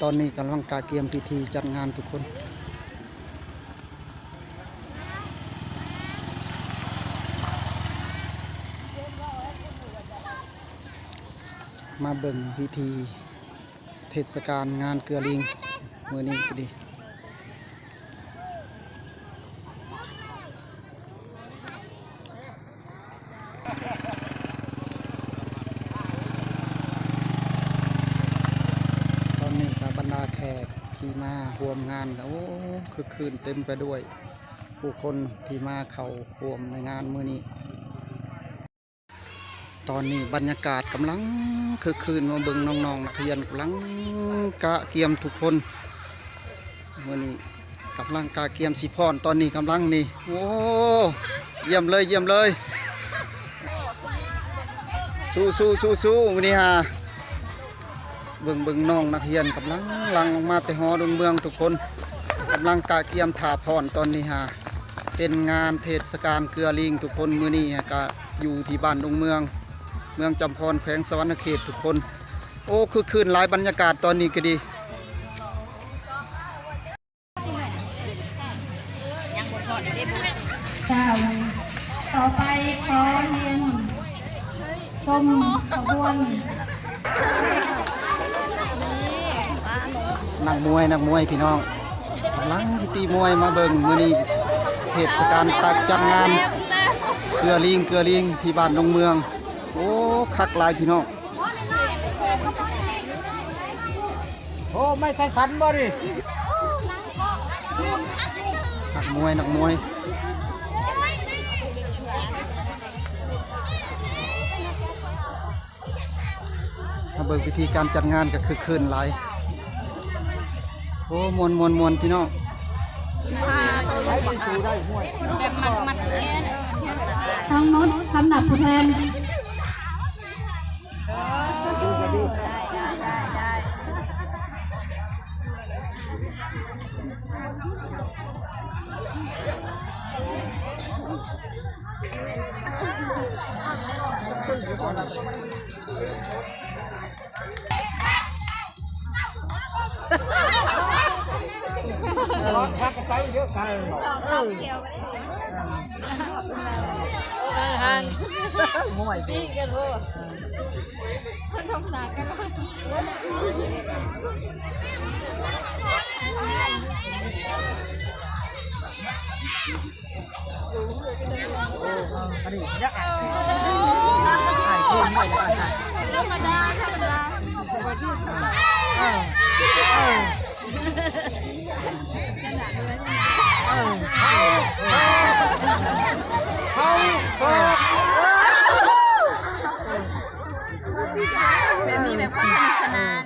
ຕອນນີ້ກຳລັງກະກຽມພິທີຈັດງານທຸກຄົນ. ມາເບິ່ງພິທີເທດສະການງານເກືອລີງມື້ນີ້ກໍດີ. ຕອນນີ້ກໍບັນດາແຂກທີ່ມາຮ່ວມງານກໍ ໂອ້ ຄຶກຄື້ນເຕັມໄປດ້ວຍຜູ້ຄົນທີ່ມາເຂົ້າຮ່ວມໃນງານມື້ນີ້. ຕອນນີ້ບັນຍາກາດກຳລັງຄຶກຄື້ນ ມາເບິ່ງນ້ອງໆນັກຮຽນກຳລັງກະກຽມທຸກຄົນ. ມື້ນີ້ກຳລັງກະກຽມຊິຟ້ອນ ຕອນນີ້ກຳລັງນີ້ ໂອ້ ຢ້ຽມເລີຍ ຢ້ຽມເລີຍ ສູ້ໆ ສູ້ໆ ມື້ນີ້ຫາ ເບິ່ງ ເບິ່ງນ້ອງນັກຮຽນກຳລັງຫຼັ່ງອອກມາແຕ່ຫໍດົງເມືອງທຸກຄົນ ກຳລັງກະກຽມຖ້າຟ້ອນ ຕອນນີ້ຫາ ເປັນງານເທດສະການເກືອລີງທຸກຄົນ. ມື້ນີ້ຫາກະຢູ່ທີ່ບ້ານດົງເມືອງ ເມືອງຈຳພອນ ແຂວງສະຫວັນນະເຂດທຸກຄົນ. ໂອ້ ຄຶກຄື້ນຫຼາຍ ບັນຍາກາດຕອນນີ້ກໍດີ. ຍັງບໍ່ພໍດເດ້ບຸນ. ເຈົ້າ ຕໍ່ໄປຂໍຮຽນຊົມຂະບວນ ນັກມວຍ ນັກມວຍພີ່ນ້ອງ ກຳລັງຊິຕີມວຍ. ມາເບິ່ງມື້ນີ້ເທດສະການຕັກຈັດງານເກືອລີງ ເກືອລີງທີ່ບ້ານດົງເມືອງ. ໂອ້ ຄັກຫຼາຍພີ່ນ້ອງ. ໂອ້ ໄມ້ໄທສັນບໍ່ນີ້? ນັກມວຍ ນັກມວຍ. ມາເບິ່ງວິທີການຈັດງານກໍຄຶກຄື້ນຫຼາຍ. ໂອ້ ມ່ວນ ມ່ວນ ມ່ວນ ພີ່ນ້ອງ. ທັງໝົດສຳລັບຜູ້ແທນ ແບບມີແບບຄວາມສະໜຸກສະໜານ.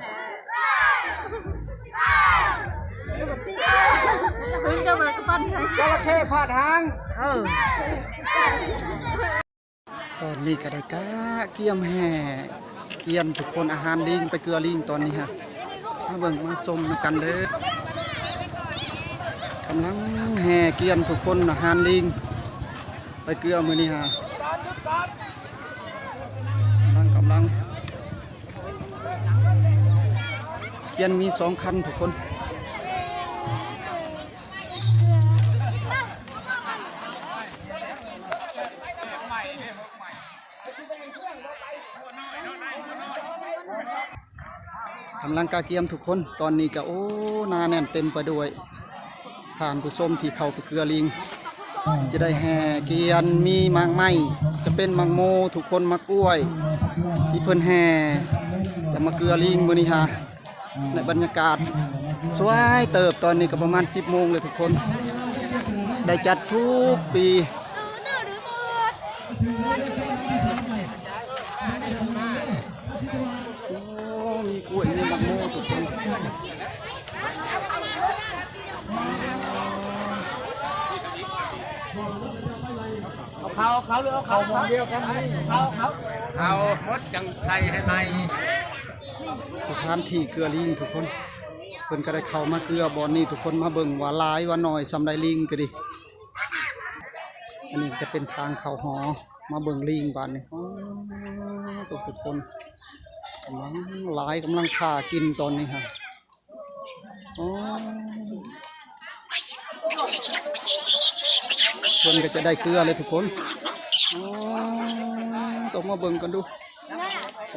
ເຈົ້າລະເຂົ້ພາດຫາງ. ເອີ ຕອນນີ້ກໍໄດ້ກະກຽມແຫ່ກຽນທຸກຄົນ ອາຫານລີງ ໄປເກືອລີງຕອນນີ້ຮະ. ມາເບິ່ງມາຊົມນຳກັນເດີ. ກຳລັງແຫ່ກຽນທຸກຄົນ ອາຫານລີງ ໄປເກືອມື້ນີ້ຮະ. ກຳລັງ ກຳລັງ ກຽນມີສອງຄັນທຸກຄົນ. ກຳລັງກະກຽມທຸກຄົນ ຕອນນີ້ກະ ໂອ້ ໜາແໜ້ນເຕັມໄປດ້ວຍທ່ານຜູ້ຊົມທີ່ເຂົ້າໄປເກືອລີງ. ຈະໄດ້ແຫ່ກຽນ ມີໝາກໄມ້ ຈະເປັນໝາກໂມ ທຸກຄົນ ໝາກກ້ວຍ ທີ່ເພິ່ນແຫ່ຈະມາເກືອລີງມື້ນີ້ຮະ. ໃນບັນຍາກາດສວຍເຕີບ ຕອນນີ້ກໍປະມານສິບໂມງແລ້ວທຸກຄົນ. ໄດ້ຈັດທຸກປີ. ໂອ້ ມີກ້ວຍ ມີໝາກໂມ ທຸກຄົນ. ເອົາເຂົ້າ ເອົາເຂົ້າ ຫຼືເອົາເຂົ້າ ເຂົ້າໝໍ້ດຽວກັນນີ້ ເອົາເຂົ້າ ເອົາໝົດຈັ່ງໃສ່ໃຫ້ໃໝ່. ສະຖານທີ່ເກືອລີງທຸກຄົນ ເພິ່ນກໍໄດ້ເຂົ້າມາເກືອບ່ອນນີ້ທຸກຄົນ. ມາເບິ່ງວ່າຫຼາຍວ່າໜ້ອຍສ່ຳໃດ ລີງກໍດີ. ອັນນີ້ຈະເປັນທາງເຂົ້າຫໍ. ມາເບິ່ງລີງບາດນີ້. ໂອ້ ທຸກຄົນ ກຳລັງຫຼາຍ ກຳລັງຖ້າກິນຕອນນີ້ຮະ. ອໍ ເພິ່ນກໍຈະໄດ້ເກືອເລີຍທຸກຄົນ. ອໍ ຕ້ອງມາເບິ່ງກັນດູ ກ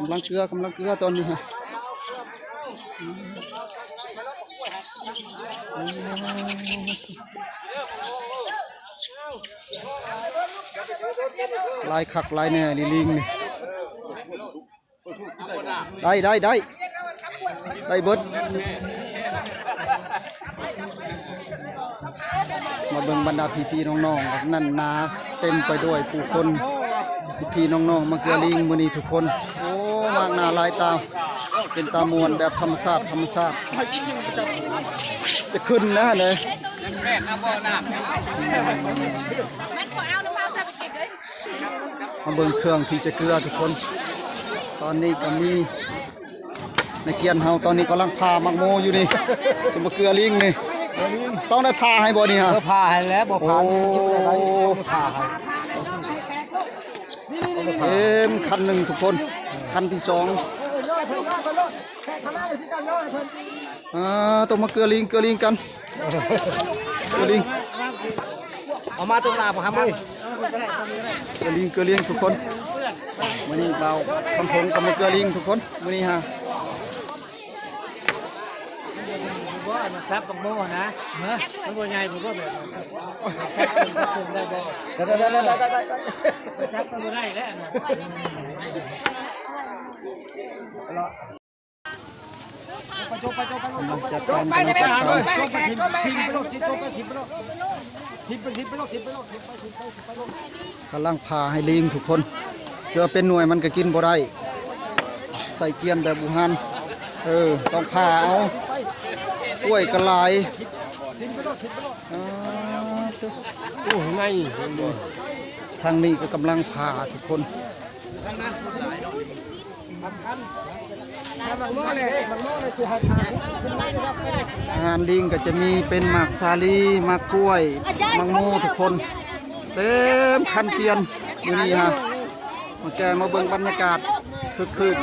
ຳລັງເກືອ ກຳລັງເກືອຕອນນີ້ຮະ. ຫຼາຍຄັກຫຼາຍແນ່ລີ່ ລີ່ນີ້. ໄດ້ ໄດ້ ໄດ້ ໄດ້ເບິດ. ມາເບິ່ງບັນດາພີ່ໆນ້ອງໆ ນັ້ນໜາເຕັມໄປດ້ວຍຜູ້ຄົນ ພີ່ໆນ້ອງໆມາເກືອລີ່ ມື້ນີ້ທຸກຄົນ. ໂອ້ ມາກໜ້າຫຼາຍຕາ ເປັນຕາມ່ວນແບບທຳມະຊາດ ທຳມະຊາດ. ຈະຂຶ້ນນະເດ້. ມາເບິ່ງເຄື່ອງທີ່ຈະເກືອທຸກຄົນ. ຕອນນີ້ກໍມີນັກຮຽນເຮົາ ຕອນນີ້ກຳລັງຜ່າໝາກໂມຢູ່ນີ້ ຈະມາເກືອລີ່ນີ້. ຕ້ອງໄດ້ຜ່າໃຫ້ບໍ່ນີ້ຮະ? ເອີ ຜ່າໃຫ້ແລ້ວ ບໍ່ຜ່າ ໂອ້ ຜ່າໃຫ້. ເຕັມຄັນໜຶ່ງທຸກຄົນ ຄັນທີສອງ. ອ່າ ຕ້ອງມາເກືອລີ່ ເກືອລີ່ກັນ ເກືອລີ່. ເອົາມາຕົງໜ້າບໍ່ຫຳເອີຍ. ເກືອລີ່ ເກືອລີ່ທຸກຄົນ. ມື້ນີ້ບ່າວຄຳພົງກໍມາເກືອລີ່ທຸກຄົນ ມື້ນີ້ຮະ. ບໍ່ ອັນນັ້ນສັບບັກໂມນະ ຮະ ມັນບໍ່ໃຫຍ່ ບໍ່ ບໍ່ແບບນັ້ນ ສັບເປັນ ສັບເປັນໄດ້ບໍ່? ໄດ້ ໄດ້ ໄດ້ ໄດ້ ໄດ້ ສັບມັນບໍ່ໄດ້ແລ້ວນະ. ກຳລັງຈັດການ ກຳລັງຈັດການ ກຳລັງຜ່າໃຫ້ລີ່ທຸກຄົນ. ເພື່ອເປັນໜ່ວຍມັນກໍກິນບໍ່ໄດ້ ໃສ່ກຽນແບບບູຮານ. ເອີ ຕ້ອງຜ່າເອົາ ກ້ວຍກໍຫຼາຍ. ອ່າ ໂອ້ ໃນ ທາງນີ້ກໍກຳລັງຜ່າທຸກຄົນ. ອາຫານລີ່ກໍຈະມີເປັນໝາກສາລີ ໝາກກ້ວຍ ໝາກໂມທຸກຄົນ ເຕັມຄັນກຽນ. ມື້ນີ້ຮະ ມາແກ່ມາເບິ່ງບັນຍາກາດຄຶກຄື້ນ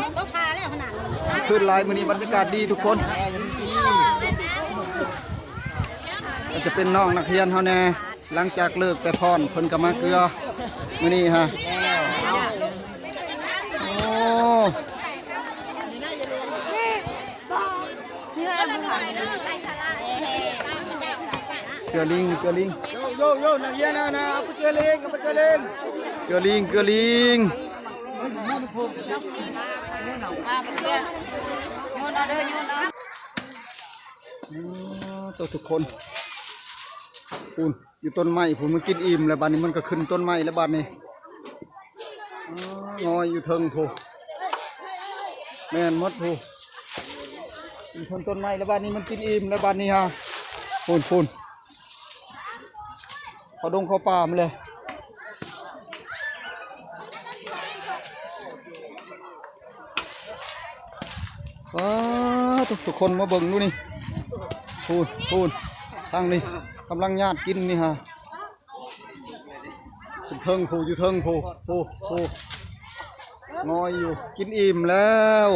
ຄຶກຄື້ນຫຼາຍ. ມື້ນີ້ບັນຍາກາດດີທຸກຄົນ. ກໍຈະເປັນນ້ອງນັກຮຽນເຮົາແດ່ ຫຼັງຈາກເລີກແຕ່ພ້ອນ ເພິ່ນກໍມາເກືອມື້ນີ້ຮະ. ໂອ້ ເກືອລີ່ ເກືອລີ່ ໂຢ ໂຢ ໂຢ ນັກຮຽນນະ ນະ ເອົາໄປເກືອລີ່ ເອົາໄປເກືອລີ່ ເກືອລີ່ ເກືອລີ່. ໂຍນເອົາເດີ ໂຍນເອົາ. ອໍ ໂຕ ທຸກຄົນ ພຸ້ນ ຢູ່ຕົ້ນໄມ້ພຸ້ນ ມັນກິນອີ່ມແລ້ວ ບາດນີ້ມັນກໍຂຶ້ນຕົ້ນໄມ້ແລ້ວບາດນີ້. ອໍ ງອຍຢູ່ເທິງພຸ້ນ ແມ່ນໝົດພຸ້ນ ຢູ່ເທິງຕົ້ນໄມ້ແລ້ວ ບາດນີ້ມັນກິນອີ່ມແລ້ວບາດນີ້ຮະ. ພຸ້ນ ພຸ້ນ ເຂົ້າດົງເຂົ້າປ່າມາເລີຍ. ວ້າ ທຸກຄົນມາເບິ່ງດູນີ້ ພຸ້ນ ພຸ້ນ ທາງນີ້ກຳລັງຍາດກິນນີ້ຮະ. ຂຶ້ນເທິງພຸ້ນ ຢູ່ເທິງພຸ້ນ ພຸ້ນ ພຸ້ນ ງອຍຢູ່ ກິນອີ່ມແລ້ວ.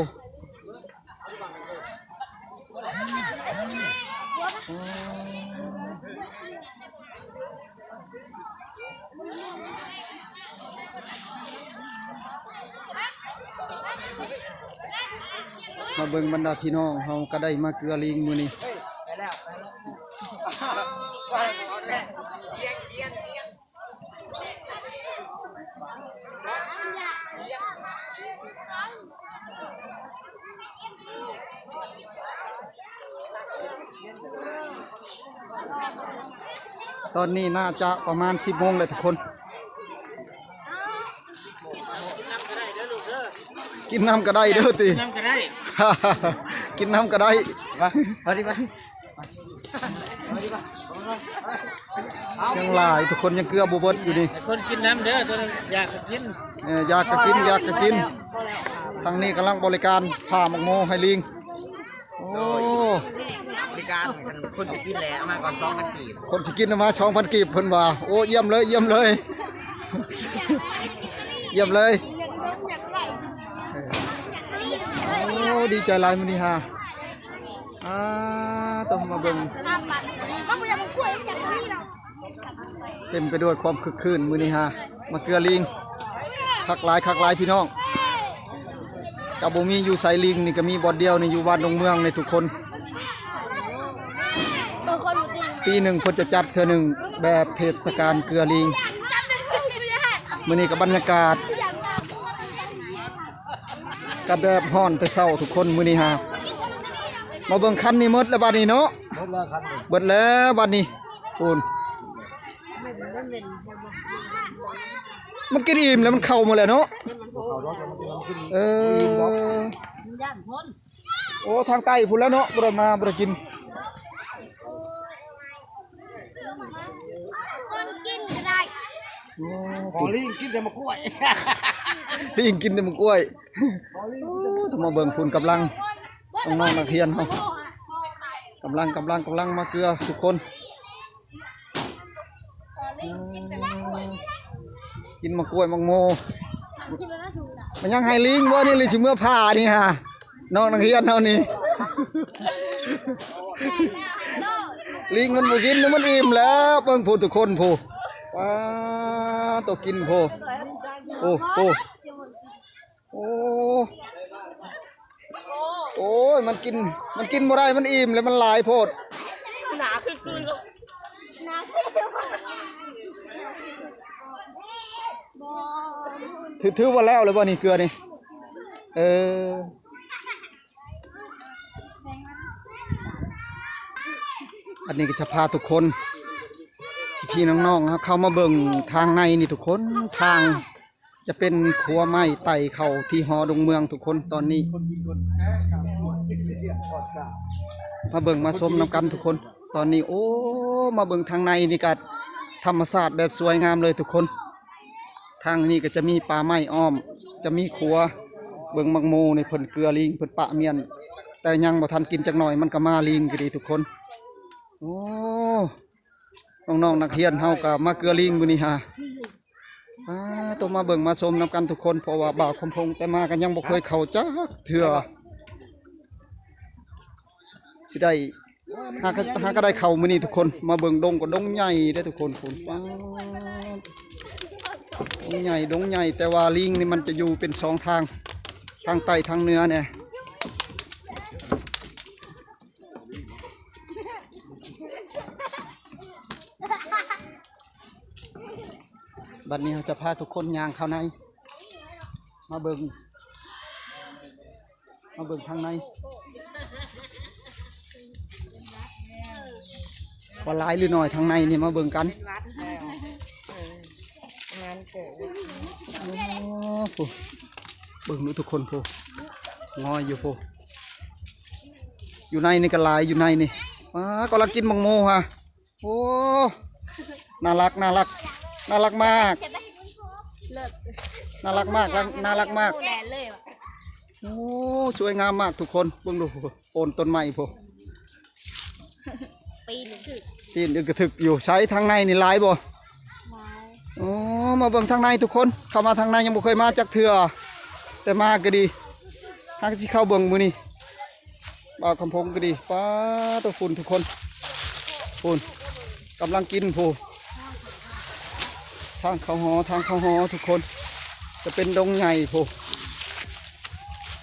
ມາເບິ່ງບັນດາພີ່ນ້ອງເຮົາກໍໄດ້ມາເກືອລີ່ມື້ນີ້. ຕອນນີ້ໜ້າຈະປະມານສິບໂມງແລ້ວທຸກຄົນ. ກິນນ້ຳກໍໄດ້ເດີຕິ ກິນນ້ຳກໍໄດ້ ກິນນ້ຳກໍໄດ້ ມາ ມາດິ ມາ. ຍັງຫຼາຍ ທຸກຄົນຍັງເກືອບໍ່ເບິດຢູ່ນີ້. ໃຫ້ຄົນກິນນ້ຳເດີ ຕົວນັ້ນຢາກກໍກິນ ເອີ ຢາກກໍກິນ ຢາກກໍກິນ. ທາງນີ້ກຳລັງບໍລິການຜ່າໝາກໂມໃຫ້ລີ່. ໂອ້ ບໍລິການ ຄັນຄົນຊິກິນແຫຼະ ເອົາມາກ່ອນສອງພັນກີບ ຄົນຊິກິນເອົາມາສອງພັນກີບ ເພິ່ນວ່າ. ໂອ້ ຢ້ຽມເລີຍ ຢ້ຽມເລີຍ ຢ້ຽມເລີຍ. ໂອ້ ດີໃຈຫຼາຍມື້ນີ້ຮະ ອ່າ. ຕ້ອງມາເບິ່ງ ເຕັມໄປດ້ວຍຄວາມຄຶກຄື້ນມື້ນີ້ຮະ ມາເກືອລີງ ຄັກຫຼາຍ ຄັກຫຼາຍພີ່ນ້ອງ. ກໍບໍ່ມີຢູ່ໃສ ລີງນີ້ກໍມີບ່ອນດຽວນີ້ ຢູ່ບ້ານດົງເມືອງນີ້ທຸກຄົນ. ປີໜຶ່ງເພິ່ນຈະຈັດເທື່ອໜຶ່ງ ແບບເທດສະການເກືອລີງ. ມື້ນີ້ກໍບັນຍາກາດ ກໍແບບຮ້ອນແຕ່ເຊົ້າທຸກຄົນ ມື້ນີ້ຫາ. ມາເບິ່ງຄັນນີ້ໝົດແລ້ວບັດນີ້ເນາະ ໝົດແລ້ວຄັນນີ້ ເບິດແລ້ວບັດນີ້. ໂອ້ ມັນກິນອີ່ມແລ້ວ ມັນເຂົ້າໝົດແລ້ວເນາະ. ເອີ ໂອ້ ທາງໃຕ້ພຸ້ນແລ້ວເນາະ ບໍ່ໄດ້ມາ ບໍ່ໄດ້ກິນ. ຄົນກິນກໍໄດ້. ໂອ້ ພໍລີງກິນແຕ່ໝາກກ້ວຍ ລີງກິນແຕ່ໝາກກ້ວຍ. ໂອ້ ຕ້ອງມາເບິ່ງພຸ້ນ ກຳລັງ ນ້ອງໆນັກຮຽນເຮົາ ກຳລັງ ກຳລັງ ກຳລັງມາເກືອທຸກຄົນ. ກິນໝາກກ້ວຍໝາກໂມ ມັນຍັງໃຫ້ລີງບໍ່ນີ້ ຫຼືຊິເມືອຜ່ານີ້ຫາ ນ້ອງນັກຮຽນເຮົານີ້. ລີງມັນບໍ່ກິນ ມັນອີ່ມແລ້ວ. ເບິ່ງພຸ້ນທຸກຄົນ ຜູ້ ປາໂຕ ກິນ ຜູ້ ໂອ້ ໂອ້ ໂອ້ ໂອ້ຍ ມັນກິນ ມັນກິນບໍ່ໄດ້ ມັນອີ່ມແລ້ວ ມັນຫຼາຍໂພດ. ໜາຄືປືນ ຖື ຖືວ່າແລ້ວແລ້ວບໍ່ນີ້ ເກືອນີ້? ເອີ ອັນນີ້ກໍຈະພາທຸກຄົນ ພີ່ໆນ້ອງໆ ເຮົາເຂົ້າມາເບິ່ງທາງໃນນີ້ທຸກຄົນ ທາງຈະເປັນຂົວໄມ້ໄຕ່ເຂົ້າທີ່ຫໍດົງເມືອງທຸກຄົນ. ຕອນນີ້ມາເບິ່ງມາຊົມນຳກັນທຸກຄົນ. ຕອນນີ້ ໂອ້ ມາເບິ່ງທາງໃນນີ້ກໍທຳມະຊາດແບບສວຍງາມເລີຍທຸກຄົນ. ທາງນີ້ກໍຈະມີປ່າໄມ້ອ້ອມ ຈະມີຂົວ ເບິ່ງໝາກໂມນີ້ ເພິ່ນເກືອລີງ ເພິ່ນປະມ້ຽນ ແຕ່ຍັງບໍ່ທັນກິນຈັກໜ່ອຍ ມັນກໍມາ ລີງກໍດີທຸກຄົນ. ໂອ້ ນ້ອງໆນັກຮຽນເຮົາກໍມາເກືອລີງມື້ນີ້ຫາ ອາ ຕ້ອງມາເບິ່ງມາຊົມນຳກັນທຸກຄົນ ເພາະວ່າບ່າວຄຳພົງແຕ່ມາກໍຍັງບໍ່ເຄີຍເຂົ້າຈັກເທື່ອ ຊິໄດ້ ຫາກະ ຫາກະໄດ້ເຂົ້າມື້ນີ້ທຸກຄົນ. ມາເບິ່ງດົງກໍດົງໃຫຍ່ເດ້ທຸກຄົນ ພຸ້ນ ປາດ ດົງໃຫຍ່ ດົງໃຫຍ່ ແຕ່ວ່າລີງນີ້ມັນຈະຢູ່ເປັນສອງທາງ ທາງໃຕ້ທາງເໜືອແດ່. ບັດນີ້ເຮົາຈະພາທຸກຄົນຍ່າງເຂົ້າໃນ ມາເບິ່ງ ມາເບິ່ງທາງໃນ ວ່າຫຼາຍຫຼືໜ້ອຍທາງໃນນີ້ ມາເບິ່ງກັນ. ເອີ ງານເກີດ ໂອ້ ເບິ່ງດູທຸກຄົນ ພຸ້ນ ງອຍຢູ່ພຸ້ນ ຢູ່ໃນນີ້ກໍຫຼາຍ ຢູ່ໃນນີ້. ປາດ ກຳລັງກິນໝາກໂມຫາ. ໂອ້ ໜ້າລັກ ໜ້າລັກ ໜ້າລັກມາກ ໜ້າລັກມາກ ໜ້າລັກມາກ. ໂອ້ ສວຍງາມມາກທຸກຄົນ ເບິ່ງດູ ໂອນຕົ້ນໄມ້ພຸ້ນ ປີນ ປີນອຶກກະທຶກຢູ່. ໃສ ທາງໃນນີ້ຫຼາຍບໍ່? ໂອ້ ມາເບິ່ງທາງໃນທຸກຄົນ ເຂົ້າມາທາງໃນຍັງບໍ່ເຄີຍມາຈັກເທື່ອ ແຕ່ມາກໍດີ ຫາກະຊິເຂົ້າເບິ່ງມື້ນີ້. ບ່າວຄຳພົງກໍດີ ປາດໂທ້ ພຸ້ນທຸກຄົນ ພຸ້ນ ກຳລັງກິນພຸ້ນ. ທາງເຂົ້າຫໍ ທາງເຂົ້າຫໍທຸກຄົນ ຈະເປັນດົງໃຫຍ່ພຸ້ນ.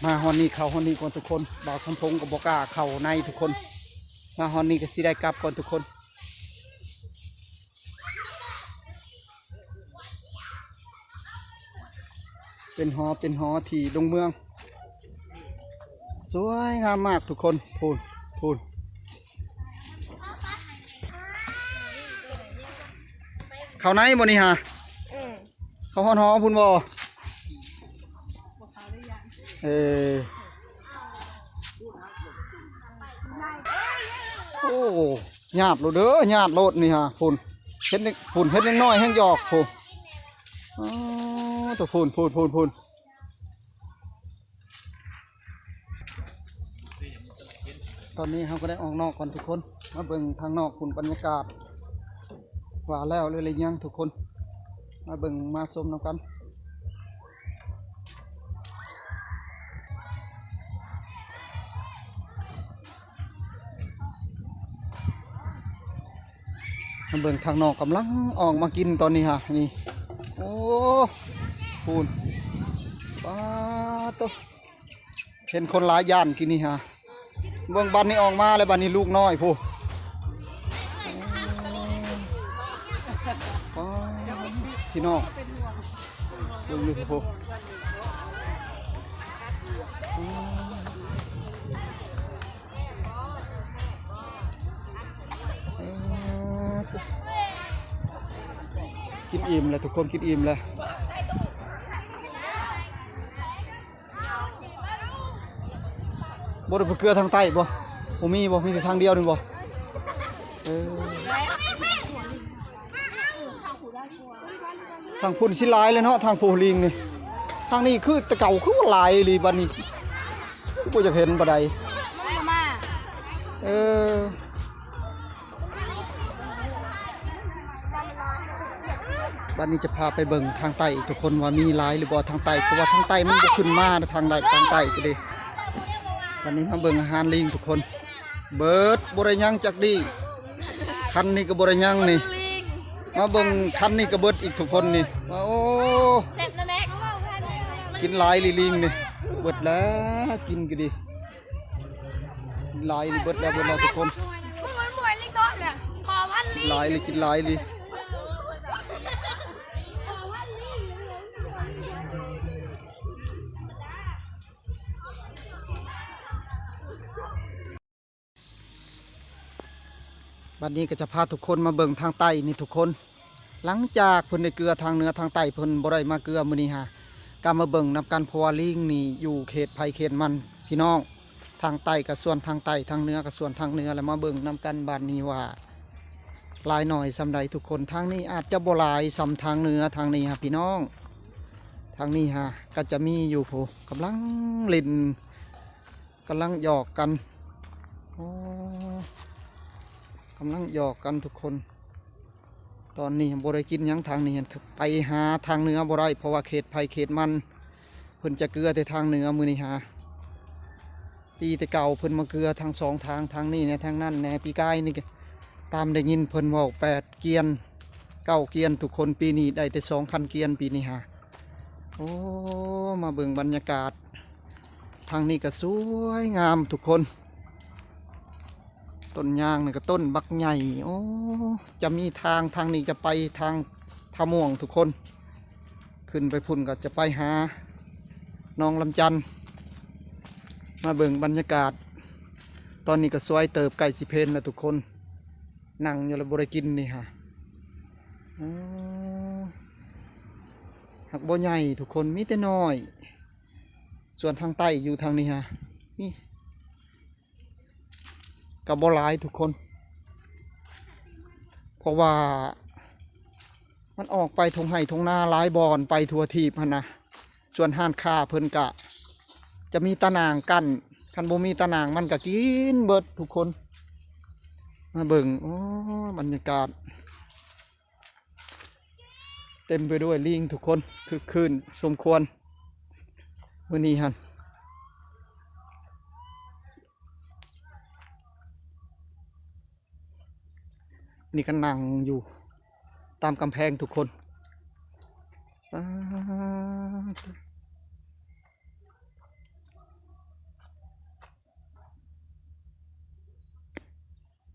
ມາຮອດນີ້ ເຂົ້າຮອດນີ້ກ່ອນທຸກຄົນ ບ່າວຄຳພົງກໍບໍ່ກ້າເຂົ້າໃນທຸກຄົນ. ມາຮອດນີ້ກໍຊິໄດ້ກັບກ່ອນທຸກຄົນ. ເປັນຫໍ ເປັນຫໍທີ່ດົງເມືອງ ສວຍງາມມາກທຸກຄົນ ພຸ້ນ ພຸ້ນ. ເຂົ້າໃນບໍ່ນີ້ຫາ? ເອີ ເຂົ້າຮອດຫໍພຸ້ນບໍ່? ເອີ ໂອ້ ຍາດໂລດເດີ ຍາດໂລດນີ້ຫາ ພຸ້ນ ເຫັນ ພຸ້ນ ເຫັນເດັກນ້ອຍແຮ່ງຢອກພຸ້ນ. ອໍ ໂທ້ ພຸ້ນ ພຸ້ນ ພຸ້ນ ພຸ້ນ. ຕອນນີ້ເຮົາກໍໄດ້ອອກນອກກ່ອນທຸກຄົນ ມາເບິ່ງທາງນອກພຸ້ນ ບັນຍາກາດ ວ່າແລ້ວຫຼືຍັງທຸກຄົນ ມາເບິ່ງມາຊົມນຳກັນ. ເບິ່ງທາງນອກກຳລັງອອກມາກິນຕອນນີ້ຮະ ນີ້ ໂອ້ ພຸ້ນ ປາໂຕ ເຫັນຄົນຫຼາຍຢ້ານກິນນີ້ຮະ ເບິ່ງບັດນີ້ອອກມາແລ້ວ ບັດນີ້ລູກນ້ອຍພຸ້ນ ປາ ພີ່ນ້ອງ ເບິ່ງດູພຸ້ນ ກິນອີ່ມແລ້ວ ທຸກຄົນກິນອີ່ມແລ້ວ. ບໍ່ໄດ້ໄປເກືອທາງໃຕ້ບໍ່? ບໍ່ມີບໍ່? ມີແຕ່ທາງດຽວນີ້ບໍ່? ເອີ ທາງພຸ້ນຊິຫຼາຍແລ້ວເນາະ ທາງພູລີງນີ້ ທາງນີ້ຄືແຕ່ເກົ່າຄືວ່າຫຼາຍອີ່ຫຼີ ບັດນີ້ຄືບໍ່ຢາກເຫັນປານໃດ ເອີ. ບັດນີ້ຈະພາໄປເບິ່ງທາງໃຕ້ອີກທຸກຄົນວ່າມີຫຼາຍຫຼືບໍ່ທາງໃຕ້ ເພາະວ່າທາງໃຕ້ມັນບໍ່ຂຶ້ນມາ ທາງໃດທາງໃຕ້ກໍດີ. ບັດນີ້ມາເບິ່ງອາຫານລີງທຸກຄົນ ເບິດ ບໍ່ໄດ້ຍັງຈັກດີ້ ຄັນນີ້ກໍບໍ່ໄດ້ຍັງນີ້ ມາເບິ່ງຄັນນີ້ກໍເບິດອີກທຸກຄົນນີ້ ໂອ້ ກິນຫຼາຍລີ່ລີງນີ້ ເບິດແລ້ວ ກິນກໍດີ. ຫຼາຍອີ່ຫຼີ ເບິດແລ້ວ ເບິດແລ້ວທຸກຄົນ ຫຼາຍອີ່ຫຼີ ກິນຫຼາຍອີ່ຫຼີ. ບັດນີ້ກໍຈະພາທຸກຄົນມາເບິ່ງທາງໃຕ້ນີ້ທຸກຄົນ ຫຼັງຈາກເພິ່ນໄດ້ເກືອທາງເໜືອທາງໃຕ້ ເພິ່ນບໍ່ໄດ້ມາເກືອມື້ນີ້ຫາ ກໍມາເບິ່ງນຳກັນ ເພາະວ່າລີງນີ້ຢູ່ເຂດໃຜເຂດມັນພີ່ນ້ອງ ທາງໃຕ້ກໍສ່ວນທາງໃຕ້ ທາງເໜືອກໍສ່ວນທາງເໜືອ ແລ້ວມາເບິ່ງນຳກັນບາດນີ້ວ່າຫຼາຍໜ້ອຍສ່ຳໃດທຸກຄົນ. ທາງນີ້ອາດຈະບໍ່ຫຼາຍສ່ຳທາງເໜືອ ທາງນີ້ຫາພີ່ນ້ອງ ທາງນີ້ຫາກໍຈະມີຢູ່ ໂອ້ ກຳລັງຫຼິ້ນ ກຳລັງຫຍອກກັນ ໂອ້ ກຳລັງຫຍອກກັນທຸກຄົນ. ຕອນນີ້ບໍ່ໄດ້ກິນຫຍັງ ທາງນີ້ໄປຫາທາງເໜືອບໍ່ໄດ້ ເພາະວ່າເຂດໃຜເຂດມັນ ເພິ່ນຈະເກືອແຕ່ທາງເໜືອມື້ນີ້ຫາ. ປີແຕ່ເກົ່າເພິ່ນມາເກືອທັງສອງທາງ ທາງນີ້ແດ່ ທາງນັ້ນແດ່. ປີກາຍນີ້ຕາມໄດ້ຍິນເພິ່ນເວົ້າແປດກຽນ ເກົ້າກຽນທຸກຄົນ ປີນີ້ໄດ້ແຕ່ສອງຄັນກຽນ ປີນີ້ຫາ. ໂອ້ ມາເບິ່ງບັນຍາກາດ ທາງນີ້ກໍສວຍງາມທຸກຄົນ ຕົ້ນຍາງນີ້ກໍຕົ້ນບັກໃຫຍ່. ໂອ້ ຈະມີທາງ ທາງນີ້ຈະໄປທາງທ່າມ່ວງທຸກຄົນ ຂຶ້ນໄປພຸ້ນກໍຈະໄປຫາໜອງລຳຈັນ. ມາເບິ່ງບັນຍາກາດ ຕອນນີ້ກໍສວຍເຕີບ ໃກ້ຊິເພນແລ້ວທຸກຄົນ ນັ່ງຢູ່ແລ້ວບໍ່ໄດ້ກິນນີ້ຫາ. ໂອ້ ຫາກບໍ່ໃຫຍ່ທຸກຄົນ ມີແຕ່ນ້ອຍ. ສ່ວນທາງໃຕ້ຢູ່ທາງນີ້ຫາ ນີ້ກໍບໍ່ຫຼາຍທຸກຄົນ ເພາະວ່າມັນອອກໄປທົ່ງໄຮ່ທົ່ງນາຫຼາຍບ່ອນ ໄປທົ່ວທີບຫັ້ນນະ. ສ່ວນຮ້ານຄ້າເພິ່ນກະຈະມີຕາໜ່າງກັ້ນ ຄັນບໍ່ມີຕາໜ່າງມັນກະກິນເບິດທຸກຄົນ. ມາເບິ່ງ ໂອ້ ບັນຍາກາດ ເຕັມໄປດ້ວຍລີງທຸກຄົນ ຄຶກຄື້ນສົມຄວນມື້ນີ້ຫັ້ນ. ນີ້ກໍນັ່ງຢູ່ຕາມກຳແພງທຸກຄົນ. ປາດ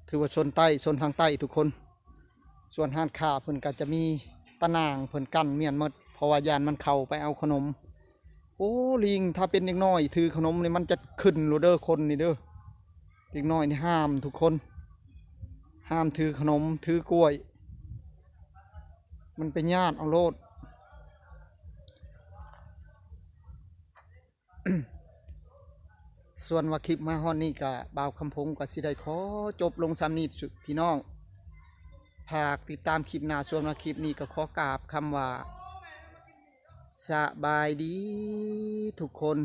ຖືວ່າໂຊນໃຕ້ ໂຊນທາງໃຕ້ທຸກຄົນ ສ່ວນຮ້ານຄ້າເພິ່ນກໍຈະມີຕາໜ່າງເພິ່ນກັ້ນມ້ຽນໝົດ ເພາະວ່າຢ້ານມັນເຂົ້າໄປເອົາຂະໜົມ. ໂອ້ ລີງ ຖ້າເປັນເດັກນ້ອຍຖືຂະໜົມນີ້ມັນຈະຂຶ້ນໂລດເດີ ຄົນນີ້ເດີ ເດັກນ້ອຍນີ້ຫ້າມທຸກຄົນ ຫ້າມຖືຂະໜົມ ຖືກ້ວຍ ມັນໄປຍາດເອົາໂລດ. ສ່ວນວ່າຄລິບມາຮອດນີ້ກະ ບ່າວຄຳພົງກໍຊິໄດ້ຂໍຈົບລົງສ່ຳນີ້ພີ່ນ້ອງ. ຝາກຕິດຕາມຄລິບໜ້າ. ສ່ວນວ່າຄລິບນີ້ກໍຂໍກາບຄຳວ່າ ສະບາຍດີທຸກຄົນ.